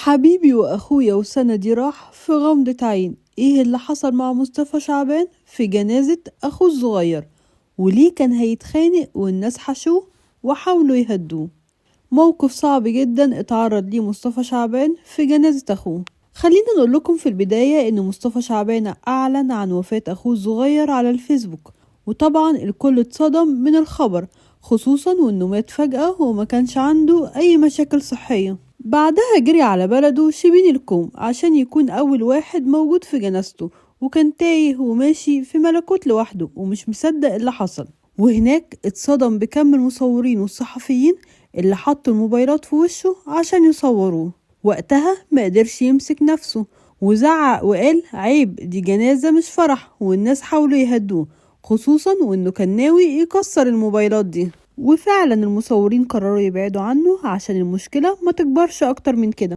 حبيبي وأخويا وسندي راح في غمضة عين. إيه اللي حصل مع مصطفى شعبان في جنازة أخوه الصغير؟ وليه كان هيتخانق والناس حشوه وحاولوا يهدوه؟ موقف صعب جدا اتعرض ليه مصطفى شعبان في جنازة أخوه. خلينا نقول لكم في البداية إن مصطفى شعبان أعلن عن وفاة أخوه الصغير على الفيسبوك، وطبعا الكل اتصدم من الخبر، خصوصا وإنه مات فجأة وما كانش عنده أي مشاكل صحية. بعدها جري على بلده شبين الكوم عشان يكون أول واحد موجود في جنازته، وكان تايه وماشي في ملكوت لوحده ومش مصدق اللي حصل. وهناك اتصدم بكم المصورين والصحفيين اللي حطوا الموبايلات في وشه عشان يصوروه. وقتها ما قدرش يمسك نفسه وزعق وقال عيب، دي جنازة مش فرح، والناس حاولوا يهدوه، خصوصا وانه كان ناوي يكسر الموبايلات دي. وفعلا المصورين قرروا يبعدوا عنه عشان المشكلة ما تكبرش اكتر من كده.